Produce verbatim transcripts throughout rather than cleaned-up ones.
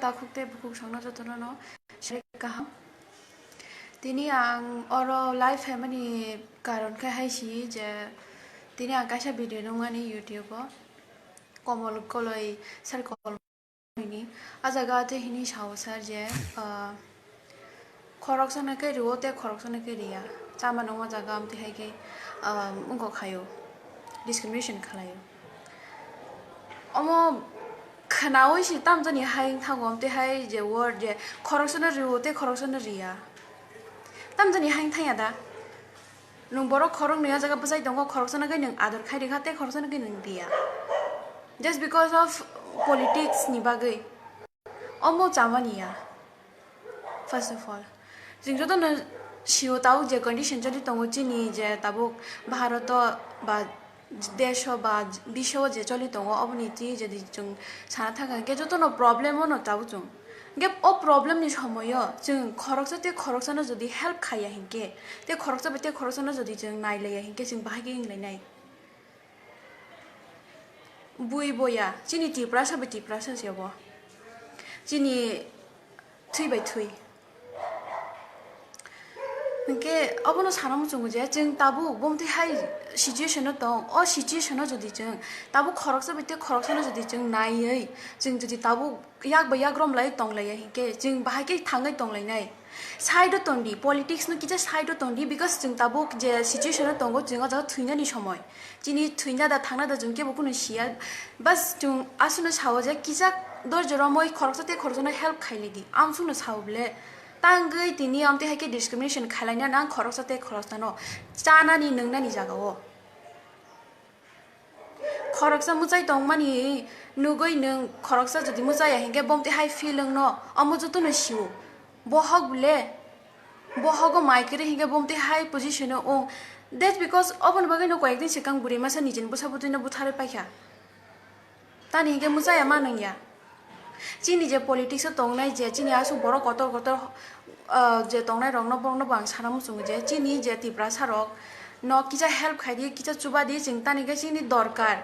Takhuk tei bukhuk songno jotono no sari kaham. Tini ang oro live phaimani karon khe hai si je tini ang kaisa video nukmani YouTube o Komol Koloi sir Komol ni. A jaga tei hini sao sir je, ah, khoroksa no khe rwo tei khoroksa no khe riya. Chama nungma jaga amtwi hai khe, ah, wngkok khaio, discrimination khlaio. Omo khwnaui se tamjani hai wngthango, amtwi hai je word je khoroksa no rwo tei khoroksa no riya. Tamjani hai wngthangya da? Nwng borok khoroknwi o jaga bwchai tongo, khoroksa no khe nwng ador khai rikha tei khoroksa no khe nwng riya. Just because of politics ni bagwi. Omo chamani ya. First of all, chwng jotono sio tabuk je condition choli tongo chini je tabuk Bharoto ba desho ba bisho je choli tongo, oboni twi jodi chwng sana thangkha hwnkhe jotono problem ono tabuk chwng. Hwnkhe o problem ni somoyo chwng khoroksa tei khoroksano jodi help khaiya hinkhe, tei khoroksa bai tei khoroksano jodi chwng nailaiya hinkhe chwng bahai khe wnglainai. Bui boya, chini Tiprasa bai Tiprasa se bo. Chini thwi bai thwi. Hwnkhe obono sana muchungo je chwng tabuk bomtwi hai situation o tong, o situation o jodi chwng tabuk khoroksa bai tei khoroksano jodi chwng naiwi, chwng jodi tabuk yak bai yak romlai tonglaiya hinkhe chwng bahai khe thangwi tonglainai. Side o tongdi, politics no kisa side o tongdi, because chwng tabuk je situation o tongo, chwng o jaga thwinani somoi. Chini thwina da thangna da chwng kebo kunu siya. Bas chwng aswkno sao je kisa dorje romwi khoroksa tei khoroksano help khailidi. Amsukno sao bole. Tangwi tini amtwi hai khe discrimination khailaina nang khoroksa tei khoroksano. Chanani nwngnani jaga o. Khoroksa mwchai tongmani nugwi nwng khoroksa jodi mwchaya hinkhe bomtwi hai feel wngno, omo jotono sio. Bohok bole, bohogo mai kwrwi hinkhe bomtwi hai position o wng. That's because oboni bagwino koyekdin swkang bwrwi masa nijini bwsa bwtwino butharwi paikha. Tani hinkhe mwchaya ma nwngya. Chini je politics o tongnai je chini aswk borok kotor kotor, ah, je tongnai rokno borokno bo ang sana muchungo je chini je Tiprasa rok no kisa help khaidi, kisa chubadi, chwng tani khe chini dorkar.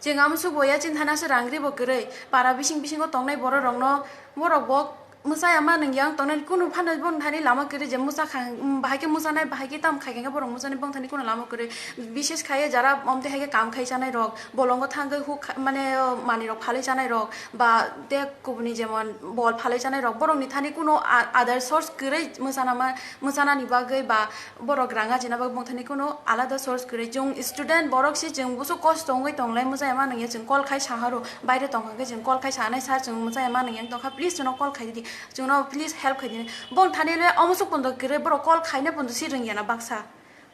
Chwng amsuk boya chini thani aswk rang ribo kwrwi para bising bisingo tongnai borok rokno borok bo mwchaya ma nwngya wng tongnai kunu phano boni thani lama kwrwi je mwchakha, bahai khe mwchanai, bahai khe tamo khai khe borok mwchanai boni thani kunu lama kwrwi. Bishes khai jara omtwi hai khe kam khai chanai rok, bolongo thangwi huk kha-, mane, manwi rok phalwi chanai rok, ba tei kubuni jemon bol phalwi chanai rok, borok ni thani kuno a-, other source kwrwi mwchana ma-, mwchana ni bagwi ba borok rang ajina bagwi bong thani kuno alada source kwrwi. Chwng student borok se chwng buso kosto wngwi tonglai mwchaya ma nungya chwng call khai saharo, baire tongkha khe chwng call khai sanai sir chwng mwchaya ma nungya tongkha please chwngno call khai di, chwngno please help khai di. Bong thani le omo suk pondo kwrwi borok call khaina pondo si rwngya na baksa.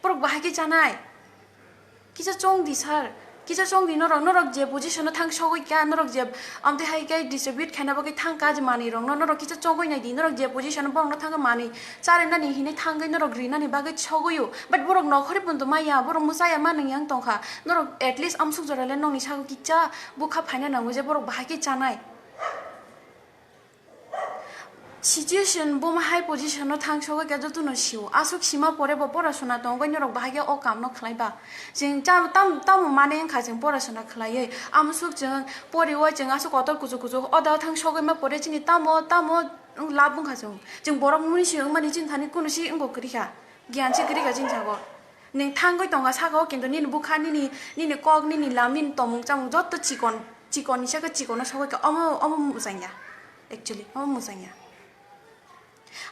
Borok bahai khe chanai. Kisa chong di sir, kisa chong di norok, norok je position o thang sogwi kha, norok je amtwi hai khe distribute khaina bagwi thang kha je manwi rokno, norok kisa chongwi nai di, norok je position o borokno thangwi manwi charinani hinwi thangwi norok rinani bagwi sogwi o, but borok nokhorwi pondo maya, borok mwchaya ma nung yang tongkha, norok at least amsuk jora le nokni sago kisa bukha phaina nango je borok bahai khe chanai. Situation bo hai position no thang sogwi khe jotono sio. Aswk sima pore bo pora sona tongwi norok bahai khe o kam no khlai ba. Chwng tam, tam, tamo mane wngkha chwng pora sona khlaiwi. Amswk chwng poriwi chwng aswk kotor kuchuk kuchuk o da thang sogwi ma pore chini tamo, tamo lab wngkha chwng. Chwng borok muni si wngmani chini thani kunu si wngbo kwrwi kha. Giyan si kwrwi kha chini sago. Nwng thangwi tongkha saka o, kintu nini bwkha, nini, nini kok, nini lam, nini tomung chamung jotto chikon, chikon ni saka chikon no sogwi kha. Omo, omo mwchangya. Actually, omo mwchangya.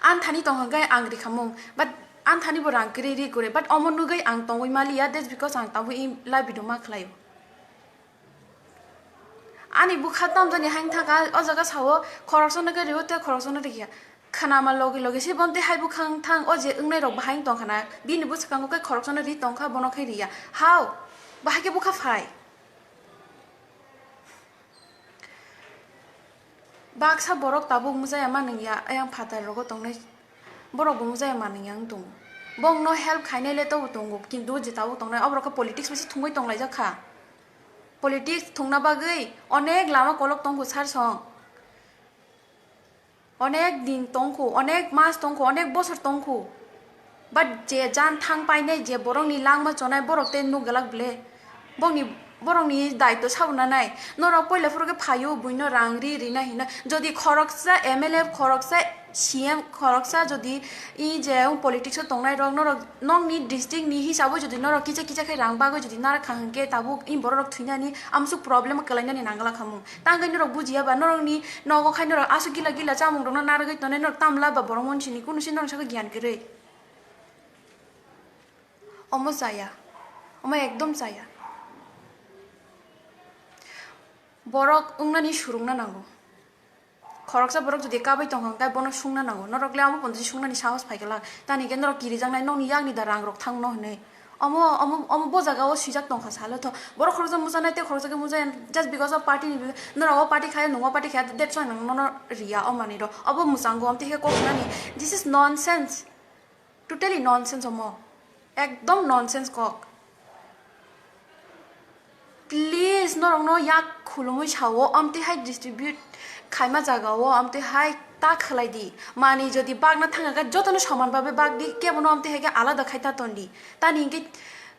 Ang thani tongkha khe ang rikhamung, but ang thani bo rang kwrwi ri kwrwi, but omo nugwi ang tongwi maliya, that's because ang tabuk i live video ma khlaio. Ani bwkha tamjani hai wngthangkha, o jaga sao khoroksa no khe rio tei khoroksa no rikya. Khwnama logi logi se bonte hai bwkhang thang o je wngnai rok bahai wng tongkha na, bini bwskango khe khoroksa no ri tongkha, bono khe riya. How? Bahai khe bwkha phai. Baksa borok tabuk mujaya ma nungya, ayang phatar rogo tongnai borok bo mujaya ma nungya wng tongo. Bongno help khainai le tobo tongo, kintu je tabuk tongnai oborok khe politics bai se thumui tonglaijak kha. Politics thungna bagwi onek lama kolok tongo sar song. Onek din tongkho, onek mas tongkho, onek bosor tongkho. But je jan thang painai, je borokni langma chonai, borok tei nuk galak ble. Bongni Borokni daitw sabo nanai. Norok poila phuru khe phaio buino rang ri rina hino. Jodi khoroksa M L A, khoroksa C M, khoroksa jodi i je politics o tongnai rok, norok nokni district ni hisabo jodi norok kisa kisa khe rang bagwi jodi narakha hwnkhe tabuk i borok rok thwinani amsuk problem kwlainani nangla khamung. Tangwi norok bujiya ba norokni nogo khai norok aswk gila gila chamung rokno narwgwi tongnai norok tamla ba borok monsini kunu se norok sakhe giyan kwrwi. Omo chaya, omo ekdom chaya. Borok wngnani surungna nango. Khoroksa borok jodi kabui tongkha hwnkhe bono sungna nango. Norok le amo pono sungnani sahos phai glak. Tani khe norok kirijaknai nokni yakni da rang rok thangno hwnwi. Omo, omo, omo bo jaga o swijak tongkha salo tho. Borok khoroksa muchanai tei khoroksa khe muchaya just because of party ni, norok o party khaya, nwng o party khaya, that's why nwng nono riya o manwi rok. Obo mwchango, amtwi khe kok hwnani. This is nonsense. Totally nonsense omo. Ekdom nonsense kok. Please, norokno yak khulumui sao, amtwi hai distribute khaima jaga o, amtwi hai ta khlai di. Mani jodi bagna thanga khe jotono soman babe bag di, kebono amtwi hai khe alada khai ta ton di. Tani hwnkhe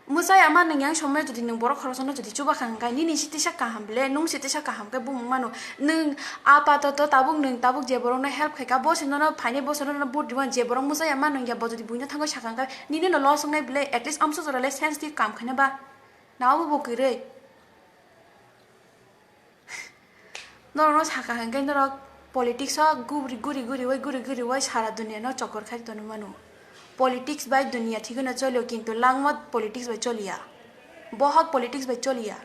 mwchaya ma nwng yang somoi jodi nwng borok khoroksa no jodi chuba kha hwnkhe nini si tisa kaham ble, nwng si tisa kaham khe bumung mano. Nwng apatoto tabuk nwng tabuk je borokno help khaika, bo se nono phainai bosoro nono vote rima, je borok mwchaya ma nwng ya bo jodi buino thangwi sakha hwnkhe nini no loss wngnai ble, at least amso jora le sense twi kam khaina ba. Na obo bo kwrwi. Norokno sakha hwnkhe norok politics o guri guri guri oi, guri guri oi sara dunia no chokor khai tongwi mano. Politics bai dunia thikno cholio, kintu langma politics bai choliya. Bohok politics bai choliya.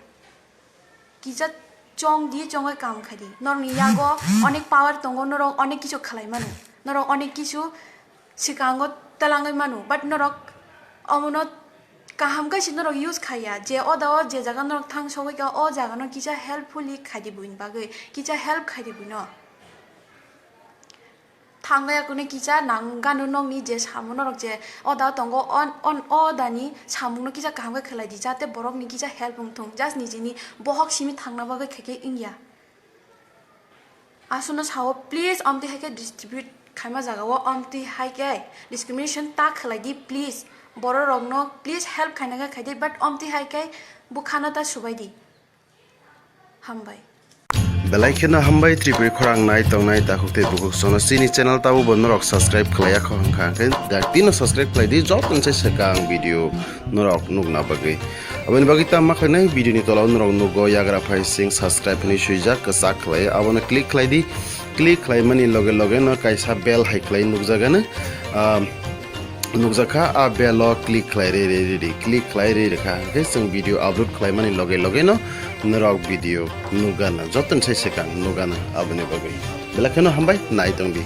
Kisa chong di, chongwi kam khai di. Norokni yago onek power tongo, norok onek kisu khlai mano. Norok onek kisu swkango twlangwi mano, but norok omono kaham khe se norok use khaiya, je oda o je jaga norok thang sogwi kha, o jaga no kisa helpfully khai di buini bagwi, kisa help khai di buino. Thangwi akuni kisa nang gano nokni je samo norok je oda o tongo, on, on, o odani samung no kisa kaham khe khlai di, jate borok ni kisa help wng thung, just nijini bohok simi thangna bagwi khaikhe wngya. Aswkno sao, please, amtwi hai khe distribute khaima jaga o, amtwi hai khe discrimination ta khlai di, please. Borok rokno, please, help khaina khe khai di, but amtwi hai khe bwkhano ta subai di. Hambai. Belai kheno hambai Tripuri khorang nai tongnai takhuk tei bukhuk sono chini channel tabo bo norok subscribe khlai ya kho hwnkha hwnkhe dakti no subscribe khlai di, joto ni se swkang video norok nukna bagwi. Aboni bagwi tamo ma khlainai, video ni tola o norok nugo yagra phai sing subscribe hinwi swijak kwchak khlai, abono click khlai di. Click khlaimani loge loge no kaisa bell hai khlai nukjagano, ah, nukjakha, a bell o click khlai ri ri ri ri, click khlai ri rikha hwnkhe chwng video upload khlaimani loge loge no norok video nukgana, joto ni sai swkang nukgana. Aboni bagwi belai kheno hambai, nai tongdi.